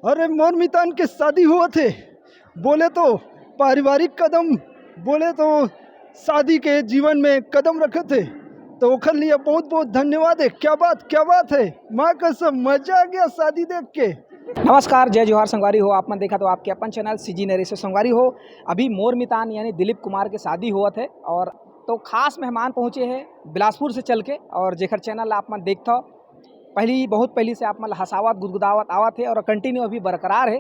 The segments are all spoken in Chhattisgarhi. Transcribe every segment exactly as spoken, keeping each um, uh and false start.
अरे मोर मितान के शादी होवत हे, बोले तो पारिवारिक कदम, बोले तो शादी के जीवन में कदम रखत हे, तो ओखर लिए बहुत बहुत धन्यवाद हे। क्या बात, क्या बात हे, माँ कसम मजा आ गया शादी देख के। नमस्कार, जय जोहार संगवारी हो, आप मन देखत हो आपके अपन चैनल सीजी नरेश संगवारी हो। अभी मोर मितान यानी दिलीप कुमार के शादी होवत हे और तो खास मेहमान पहुँचे हे बिलासपुर से चल के, और जेकर चैनल आप मन देखत हो पहली, बहुत पहली से आप मन ल हँसावत गुदगुदावत आवत हे और कंटिन्यू अभी बरकरार हे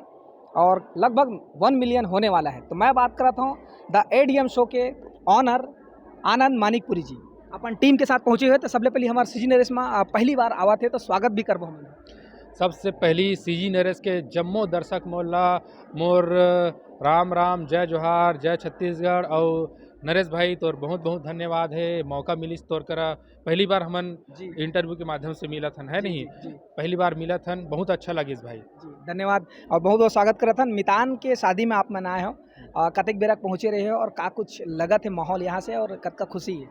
और लगभग वन मिलियन होने वाला है। तो मैं बात करत हूँ द एडीएम शो के ऑनर आनंद मानिकपुरी जी अपन टीम के साथ पहुँचे हुए। तो सबले पहली हमार सीजी नरेश में आ, पहली बार आवत हे तो स्वागत भी करबो हमन। सबसे पहली सीजी नरेश के जम्मो दर्शक मोला मोर राम राम, जय जोहार, जय छत्तीसगढ़। और नरेश भाई, तोर बहुत बहुत धन्यवाद हे, मौका मिलिस तोर करा। पहली बार हमन जी। इंटरव्यू के माध्यम से मिलत हन, है जी, नहीं? जी, जी। पहली बार मिलत हन, बहुत अच्छा लगिस भाई। जी, धन्यवाद और बहुत बहुत स्वागत करत हन। मितान के शादी में आप मन आए हो, अ, कतेक बेरा पहुँचे रहे हो और का कुछ लगत हे माहौल यहाँ से और कतका खुशी हे?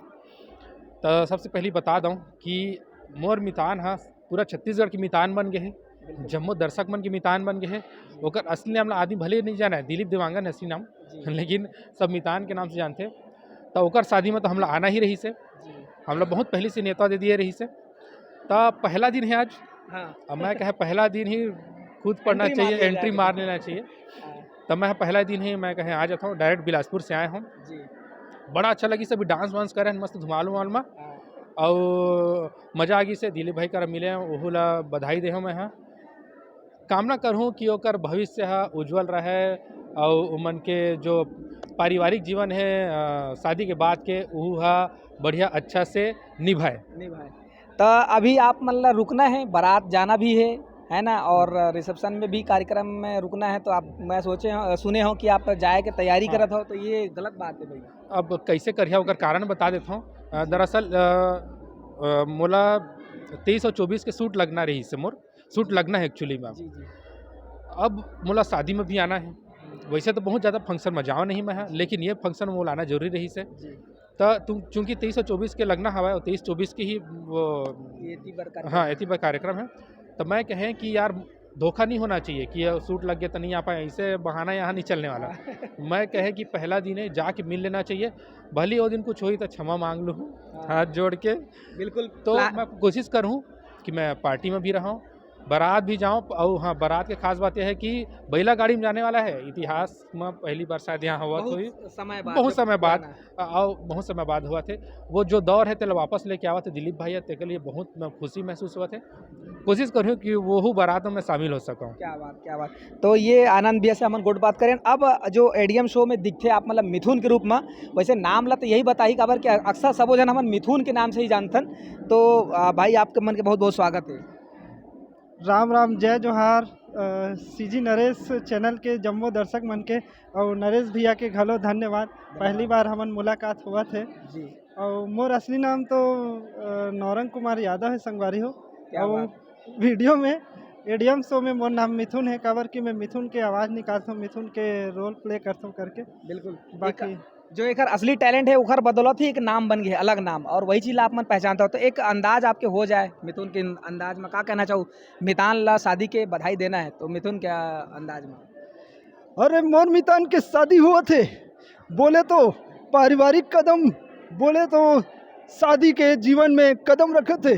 तो सबसे पहली बता दूँ कि मोर मितान हा पूरा छत्तीसगढ़ के मितान बन गए हे, बिल्कुल। जम्मो दर्शक मन के मितान बन गए हे। जी। ओकर असली नाम ला आदमी भले नहीं जाना है, दिलीप देवांगन असली नाम, जी। लेकिन सब मितान के नाम से जानथे। तो ओकर शादी में तो हमला आना ही रहिस हे, जी। हमला बहुत पहले से नेता दे दिए रहिस हे। तो पहला दिन है आज। हाँ। अब मैं कहे पहला दिन ही कूद पड़ना एंट्री मार चाहिए, लेना एंट्री चाहिए। मार लेना चाहिए। हाँ। तब मैं पहला दिन ही मैं कहे आ जाता हूँ, डायरेक्ट बिलासपुर से आए हूँ। जी। बड़ा अच्छा लगिस, सभी डांस वांस करे, मस्त धुमाल उमाल में। हाँ। और मजा आ गई से दिलीप भाई करा मिले, ओहू ला बधाई देहूँ मैं। हाँ, कामना करहूँ कि ओकर भविष्य हा उज्जवल रहे और उमन के जो पारिवारिक जीवन है, अ, शादी के बाद के, ओहू हा बढ़िया अच्छा से निभाए। निभाए। तो अभी आप मन ला रुकना है, बारात जाना भी है, है ना? और रिसेप्शन में भी कार्यक्रम में रुकना है, तो आप, मैं सोचे हो, सुने हो कि आप जाए के तैयारी हाँ। करत हो, तो ये गलत बात है भाई। अब कैसे करिया, ओकर कारण बता देता हूँ। अ, दरअसल, अ, अ, मोला तेईस और चौबीस के सूट लगना रहिस हे मोर, सूट लगना है एक्चुअली में। जी, जी। अब मोला शादी में भी आना है, वैसे तो बहुत ज़्यादा फंक्शन में जाओ नहीं मैं, हाँ, लेकिन ये फंक्शन में मोला आना जरूरी रहिस हे। जी। तो तुम, चूंकि तेईस और चौबीस के लगना हवा है और तेईस चौबीस की ही वो, ये एती बर कार्यक्रम हाँ, है। एती बर कार्यक्रम है, तो मैं कहे कि यार, धोखा नहीं होना चाहिए कि ये सूट लग गया तो नहीं आ पाए, ऐसे बहाना यहाँ नहीं चलने वाला। हाँ। मैं कहे कि पहला दिन है, जाके मिल लेना चाहिए, भले वो दिन कुछ होई तो क्षमा मांग लूँ हाँ। हाथ जोड़ के। बिल्कुल। तो प्ला- मैं कोशिश करूँ कि मैं पार्टी में भी रहूँ, बारात भी जाऊँ। और हाँ, बारात के खास बात यह है कि बैला गाड़ी में जाने वाला है, इतिहास में पहली बार शायद यहाँ हुआ बहुत कोई समय बाद बहुत जब समय बाद पुराना। और बहुत समय बाद हुआ थे। वो जो दौर है, तेला वापस लेके आवा थे दिलीप भाई, तेके लिए बहुत म-, खुशी महसूस हुआ थे। कोशिश करूँ कि वहू बारात में शामिल हो सकूँ। क्या बात, क्या बात। तो ये आनंद भैया से हमन गोठ बात करें। अब जो एडीएम शो में दिखथे आप, मतलब मिथुन के रूप में, वैसे नाम ला तो यही बताही, काबर कि अक्सर सबो झन हमन मिथुन के नाम से ही जानथन। तो, आ, भाई, आपके मन के बहुत बहुत स्वागत है। राम राम, जय जोहार, अ, सीजी नरेश चैनल के जम्मो दर्शक मन के, और नरेश भैया के घलो धन्यवाद। धन्यवाद। पहली बार हमन मुलाकात होवत हे। जी। और मोर असली नाम तो, अ, नौरंग कुमार यादव है संगवारी हो। क्या और बात। वीडियो में, एडीएम शो में मोर नाम मिथुन है, काबर कि मैं मिथुन के आवाज़ निकालता हूँ, मिथुन के रोल प्ले करता हूँ करके। बिल्कुल। बाकी एक जो एकर असली टैलेंट है, ओकर बदौलत ही एक नाम बन गया है, अलग नाम, और वही चीज ला आप मन पहचानता हो। तो एक अंदाज आपके हो जाए मिथुन के अंदाज में, का कहना चाहू? मितान ला शादी के बधाई देना है, तो मिथुन के अंदाज में। अरे मोर मितान के शादी होवत हे, बोले तो पारिवारिक कदम, बोले तो शादी के जीवन में कदम रखत हे,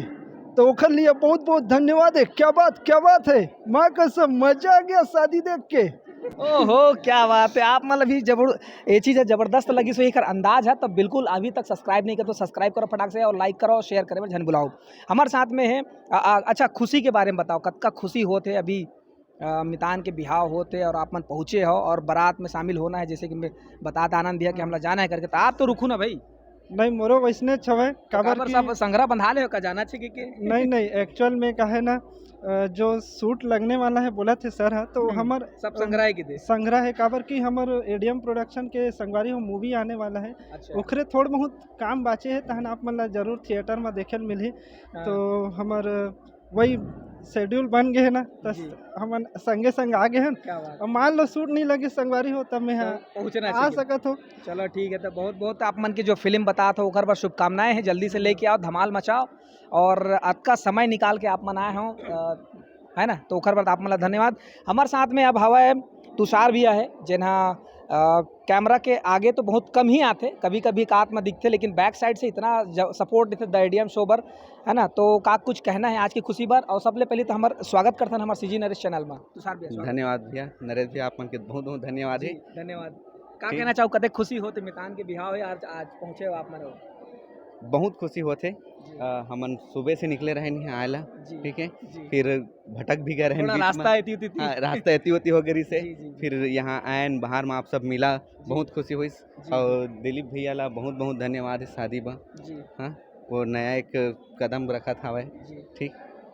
तो ओखर लिए बहुत बहुत धन्यवाद है। क्या बात, क्या बात है, माँ कसम मजा आ गया शादी देख के। ओहो, क्या बात है, आप मतलब भी जबर-, ये चीज़ है, जबरदस्त लगी सो एकर अंदाज है। तो बिल्कुल अभी तक सब्सक्राइब नहीं कर तो सब्सक्राइब करो फटाक से, और लाइक करो, शेयर करे बर झन भुलाओ। हमारे साथ में है, अ, अ, अच्छा, खुशी के बारे में बताओ, कतका खुशी होत है अभी, अ, मितान के बिहाव होत है और आप मन पहुँचे हो और बारात में शामिल होना है, जैसे कि मैं बतात आनंद भैया कि हमला जाना है करके, तो आप तो रुकू ना भाई। नहीं, मोरो वैसने छवे, तो काबर काबर कि सब संघरा बंधा ले हो का, जाना छे कि के? नहीं, नहीं, एक्चुअल में का है ना, अ, जो सूट लगने वाला है बोला थे सर, हाँ, तो हम्म, हमर, सब अ, संघरा है कि दे? संघरा है, काबर कि हमर एडीएम प्रोडक्शन के संगवारी हो मूवी आने वाला है, अच्छा। ओखरे थोड़ बहुत काम बाचे है, तहन आप मन ला जरूर थिएटर में देखे ल मिलही। हाँ। तो हमर वही शेड्यूल बन गए है ना, तो जी। हमन संगे संग आ गए हैं। क्या बात। अब मान लो सूट नहीं लगे संगवारी हो, तब मैं तो हाँ पहुँचना आ चाहिए। सकत हो। चलो ठीक है, तो बहुत बहुत आप मन के जो फिल्म बतात हो ओकर बर शुभकामनाएं हैं, जल्दी से लेके आओ, धमाल मचाओ, और अतका समय निकाल के आप मन आए हो, अ, है ना। तो ओखर बर आप मन ला धन्यवाद। हमर साथ में अब हवय तुषार भैया हे, जेन ह, अ, कैमरा के आगे तो बहुत कम ही आथे, कभी-कभी एकात में दिखथे, लेकिन बैक साइड से इतना ज-, सपोर्ट देथे द एडीएम शो बर, है ना। तो का कुछ कहना है आज की खुशी बर? और सबले पहले तो हमर स्वागत करथन हमर सीजी नरेश चैनल में। तुषार भैया, स्वागत। धन्यवाद भैया, नरेश भैया, आप मन के बहुत-बहुत धन्यवाद हे। जी, धन्यवाद। का ठीक। कहना चाहू, कतेक खुशी होथे मितान के बिहाव हे, आज, आज पहुँचे हो आप मन? बहुत खुशी होथे। जी। अ, हमन सुबह से निकले रहेन इहाँ आए ला, जी। ठीक है? जी। फिर भटक भी गए रहेन थोड़ा बीच में। रास्ता एती ओती थी। हाँ, रास्ता एती ओती हो गई से। जी, जी, जी। फिर यहाँ आएन, बाहर में आप सब मिला, जी। बहुत खुशी होइस। जी, और जी। दिलीप भैया ला बहुत बहुत धन्यवाद है शादी बा। जी। हाँ, वो नया एक कदम रखत हवय। जी। ठीक,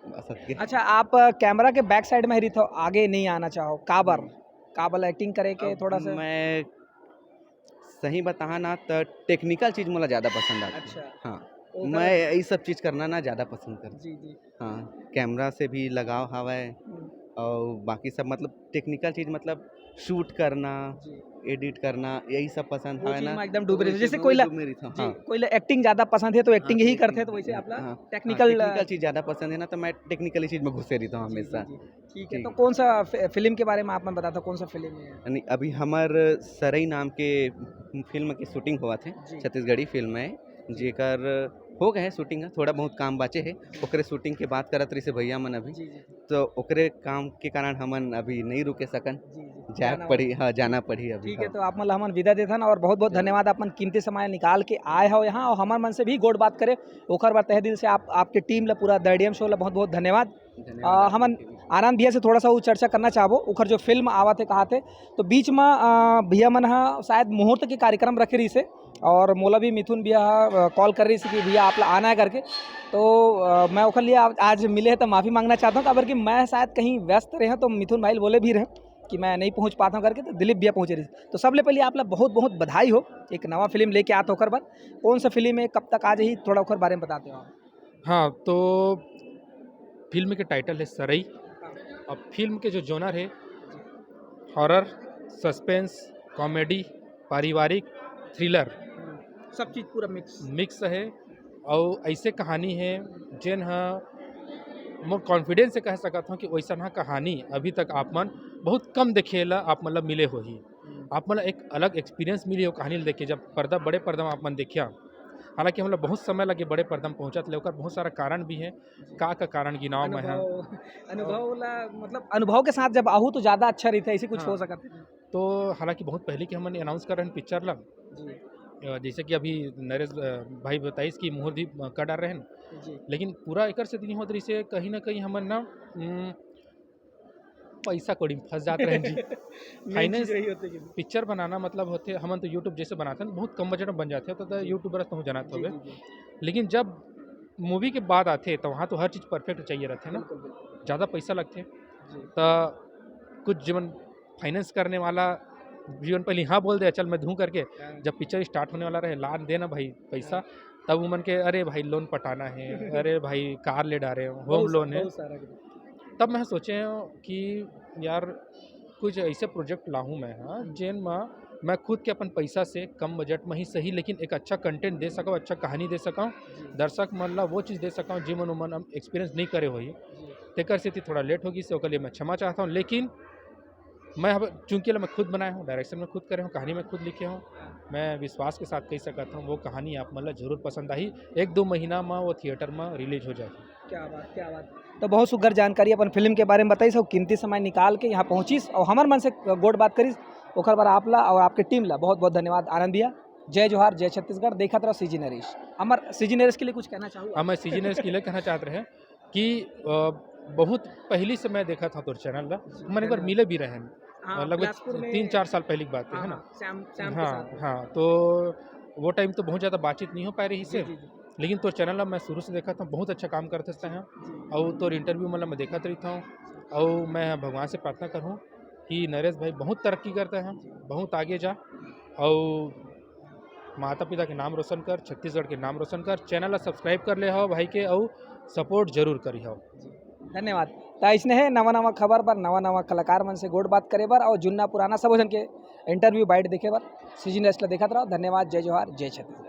बस अतके। अच्छा, आप, अ, कैमरा के बैक साइड में ही रहिथो, आगे नहीं आना चाहो, काबर? नहीं। काबर एक्टिंग करे के अब थोड़ा सा? मैं सही बताहा ना, त टेक्निकल चीज मोला ज्यादा पसंद आथे। अच्छा। हाँ, ओकर मैं ये सब चीज करना ना ज्यादा पसंद करथों। जी, जी। हाँ, कैमरा से भी लगाव हवय हम्म। और बाकी सब, मतलब, टेक्निकल चीज, मतलब, शूट करना, जी। एडिट करना, यही सब पसंद वो हवय चीज ना, में एकदम तो डूबे वो रहिथो। चीज जैसे में कोई ला, डूबे रहिथो, जी, हाँ। कोई ला एक्टिंग ज्यादा पसंद है तो एक्टिंग हाँ, ही करथे, तो वैसे आप ला हाँ, हाँ, टेक्निकल टेक्निकल चीज ज्यादा पसंद है ना, तो मैं टेक्निकल चीज में घुसे रहिथों जी, जी, हमेशा। जी। ठीक है, ठीक। तो कौन सा फि-, फिल्म के बारे में आप मन बताथो, कौन सा फिल्म है? यानी अभी हमर सरई नाम के फिल्म के शूटिंग होवत हे, जी। छत्तीसगढ़ी फिल्म है, जी। जेकर हो गए है शूटिंग, थोड़ा बहुत काम बाचे है, ओकरे शूटिंग के बात करत रहिसे भैया मन अभी। जी, जी, जी। तो ओकरे काम के कारण हमन अभी नहीं रुके सकन, जी, जी। जाए जाना पड़ी, होगा। हाँ, जाना पड़ी अभी, ठीक है, हाँ। तो आप मन ला हमन विदा देथन और बहुत-बहुत धन्यवाद। धन्यवाद, आप मन कीमती समय निकाल के आए हो यहाँ और हमर मन से भी गोठ बात करे, ओकर बर तहे दिल से आप, आपके टीम ला, पूरा द एडीएम शो ला बहुत-बहुत धन्यवाद। धन्यवाद अ, आप हमन लोग के भी। आनंद भैया से थोड़ा सा वो चर्चा करना चाहबो, ओखर जो फिल्म आवत हे, कहात हे, तो बीच में, अ, भैया मन ह शायद मुहूर्त के कार्यक्रम रखे रहिसे और मोला भी मिथुन भैया ह, अ, कॉल करे रहिसे कि भैया आप ला आना है करके। तो, अ, मैं ओखर लिए आज, आज मिले हे तो माफी मांगना चाहता हूँ, काबर कि मैं शायद कहीं व्यस्त रहे हूँ, तो मिथुन भाई बोले भी रहे कि मैं नहीं पहुँच पाता हूँ करके, तो दिलीप भैया पहुँचे रहिसे। तो सबले पहले आप ला बहुत बहुत बधाई हो, एक नवा फिल्म लेके आत हो ओकर बर। कौन सा फिल्म है, कब तक आ जाही, थोड़ा ओकर बारे में बताते हो आप। हाँ, तो फिल्म के टाइटल है सरई। हाँ। अब फिल्म के जो जॉनर है, हॉरर, सस्पेंस, कॉमेडी, पारिवारिक, थ्रिलर। हम्म, सब चीज पूरा मिक्स। मिक्स है। और ऐसे कहानी है जेन ह मोर कॉन्फिडेंस से कह सकत हूँ कि वैसन ह कहानी अभी तक आप मन बहुत कम देखे ला, आप मन ला मिले होही। हम्म। आप मन ला एक अलग एक्सपीरियंस मिली हो कहानी ल देख के, जब पर्दा, बड़े पर्दा में आप मन देखिया। हालांकि हम लोग बहुत समय लगे बड़े पर्दा में पहुंचत ले, ओकर बहुत सारा कारण भी है। जी। का, का कारण गिनाव मैं ह? अनुभव, अनुभव ला, मतलब, अनुभव के साथ जब आहू तो ज्यादा अच्छा रहिथे, ऐसे कुछ हाँ। हो सकत है। तो हालांकि बहुत पहले के हमन अनाउंस कर रहे हैं पिक्चर ला। जी। अ, जैसे कि अभी नरेश, अ, भाई बताइस कि मुहूर्त भी, अ, कर डार रहे हैं। जी। लेकिन पूरा एकर से नहीं होत रहिसे, कहीं ना कहीं हमन ना, उम, पैसा कौड़ी में फंस जात रहे जी। मेन फाइनेंस, चीज वही होथे कि पिक्चर बनाना मतलब होथे, हमन तो YouTube जैसे बनाते हैं, बहुत कम बजट में बन जाते हैं, तो, तो जी। यूट्यूबर तो हो जाना जी, होवे। जी, जी। लेकिन जब मूवी के बाद आथे, तो वहाँ तो हर चीज परफेक्ट चाहिए रहथे ना, बिल्कुल, बिल्कुल। ज्यादा पैसा लगथे। जी। तो कुछ जीवन फाइनेंस करने वाला जीवन पहले हाँ बोल दे, "चल मैं दूँ" करके। हाँ। जब पिक्चर स्टार्ट होने वाला रहे, "ला दे ना भाई पैसा", हाँ। तब उमन के, "अरे भाई लोन पटाना है, अरे भाई कार ले डारे हो, होम बहुत, लोन है।" बहुत सारा। तब मैं सोचे हूँ कि यार कुछ ऐसे प्रोजेक्ट लाहूँ मैं, हाँ, हम्म। जेन म मैं खुद के अपन पैसा से कम बजट में ही सही, लेकिन एक अच्छा कंटेंट दे सकूँ, अच्छा कहानी दे सकूँ, जी। दर्शक मन ला वो चीज़ दे सकूँ, जेमन उमन एक्सपीरियंस नहीं करे होही। जी। तेकर सेती थोड़ा लेट हो गई से, ओकर लिए मैं क्षमा चाहता हूँ, लेकिन मैं अब, चूंकि मैं खुद बनाया हूँ, डायरेक्शन में खुद करे हूँ, कहानी में खुद लिखे हूँ, हाँ। मैं विश्वास के साथ कह सकता हूँ, वो कहानी आप मन ला जरूर पसंद आही। एक दो महीना में वो थिएटर में रिलीज हो जाएगी। क्या बात, क्या बात। तो बहुत सुघर जानकारी अपन फिल्म के बारे में बताइस, और कीमती समय निकाल के यहाँ पहुँचिस और हमर मन से गोठ बात करिस, ओकर बर आप ला और आपके टीम ला बहुत बहुत धन्यवाद आनंद भैया। जय जोहार, जय छत्तीसगढ़, देखत रहो सीजी नरेश। हमर सीजी नरेश के लिए कुछ कहना चाहूँ? हाँ, मैं सीजी नरेश के लिए कहना चाहत रहे कि, अ, बहुत पहली से मैं देखा था तोर चैनल ला, जी, मैंने एक बार धन्यवाद। मिले भी रहे हैं, हाँ, अ, लगभग बिलासपुर में। तीन चार साल पहले की बात है, हाँ, है ना? हाँ, श्याम, श्याम के हाँ, साथ। हाँ, तो वो टाइम तो बहुत ज़्यादा बातचीत नहीं हो पाए रही जी, से, जी, जी। लेकिन तोर चैनल ला मैं शुरू से देखा था, बहुत अच्छा काम करते हैं, जी। और तोर इंटरव्यू मतलब मैं देखत रहता हूँ, और मैं भगवान से प्रार्थना करूँ कि नरेश भाई बहुत तरक्की करते हैं, जी। बहुत आगे जा, और माता पिता के नाम रोशन कर, छत्तीसगढ़ के नाम रोशन कर। चैनल ला सब्सक्राइब कर ले हो भाई के, और सपोर्ट जरूर करी हो। जी, धन्यवाद। त अइसने हे नवा नवा खबर बर, नवा नवा कलाकार मन से गोठ बात करे बर, और जुन्ना पुराना सबो झन के इंटरव्यू बाइट देखे बर सीजी नरेश ला देखत रहो। धन्यवाद, जय जोहार, जय छत्तीसगढ़।